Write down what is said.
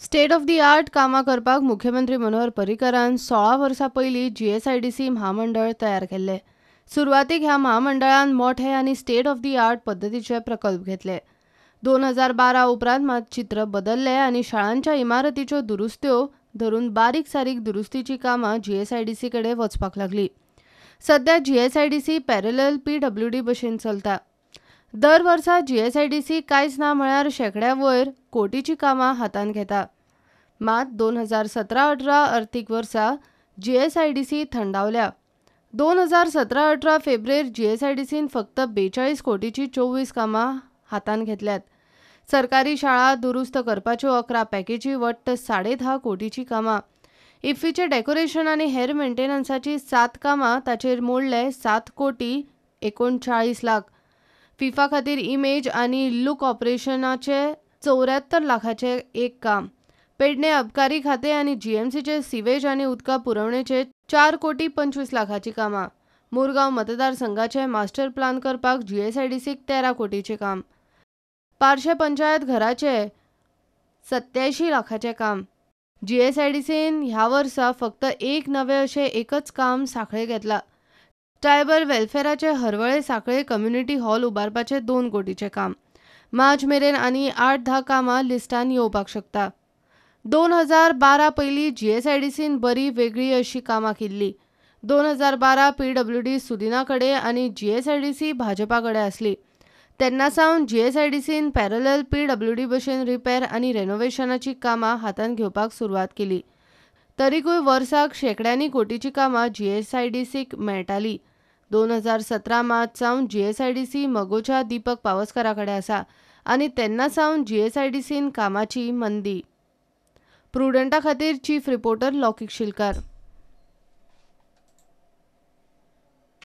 State of the art कामां करपाक मुख्यमंत्री मनोहर पर्रीकरान 16 वर्सां पयलीं जीएसआयडीसी म्हामंडळ तयार केल्लें. सुरवातीक ह्या म्हामंडळान मोठे आनी स्टेट ऑफ the art पद्दतीचे प्रकल्प घेतले. 2012 उपरांत मात चित्र बदल्लें आनी शाळांच्या इमारतीच्यो दुरुस्त्यो धरून बारीक सारीक दुरुस्तीची कामां जीएसआयडीसी कडेन वचपाक लागली. सध्या जीएसआयडीसी पॅरलल पीडब्ल्यूडी भशेन चलता. दर वर्सा जीएसआयडीसी कांयच ना म्हळ्यार शेंकड्या वयर कोटीची कामां हातांत घेता. मात 2017-18 अर्थीक वर्सा जीएसआयडीसी थंडावल्या. 2017-18 फेब्रेर जीएसआयडीसीन फक्त 42 कोटीची 24 कामां हातांत घेतल्यात. सरकारी शाळा दुरुस्त करपाच्यो 11 पॅकेजी वट्ट 10.5 कोटीची कामां, इफ्फीचें डेकोरेशन आनी हेर मेंटेनन्साची 7 कामां ताचेर मोडले 7 कोटी 39 लाख. फिफा खातीर इमेज आनी लूक ऑपरेशनाचे 74 लाखाचे एक काम, पेडणे अबकारी खातें आनी जीएमसीचे सिवेज आनी उदका पुरवणेचे 4 कोटी 25 लाखाची कामां, मुरगांव मतदारसंघाचे मास्टर प्लान करपाक जीएसआयडीसीक 13 कोटीचें काम, पार्शे पंचायत घराचे 87 लाखाचें काम. जीएसआयडीसीन ह्या वर्सा फक्त एक नवें अशें एकच काम सांखळे घेतलां. ट्रायबल वेलफेराचे हरवळे सांखळे कम्युनिटी हॉल उबारपाचें 2 कोटीचें काम. मार्च मेरेन आनी 8-10 कामां लिस्टान येवपाक शकता. 2012 पयलीं जीएसआयडीसीन बरी वेगळी अशी कामां केल्ली. 2012 पीडब्ल्यूडी सुदिना कडेन आनी जीएसआयडीसी भाजपा कडेन आसली. तेन्ना सावन जीएसआयडीसीन पॅरलल पीडब्ल्यूडी भशेन रिपेर आनी रेनोवेशनाची कामां हातांत घेवपाक सुरवात केली. तरीकूय वर्साक शेंकड्यांनी कोटीची कामां जीएसआयडीसीक मेळटाली. 2017 मार्च सावन जीएसआयडीसी मगोच्या दीपक पावसकारा कडेन आसा आनी तेन्ना सावन जीएसआयडीसीन कामाची मंदी. प्रुडंटा खातीर चीफ रिपोर्टर लौकिक शिलकार.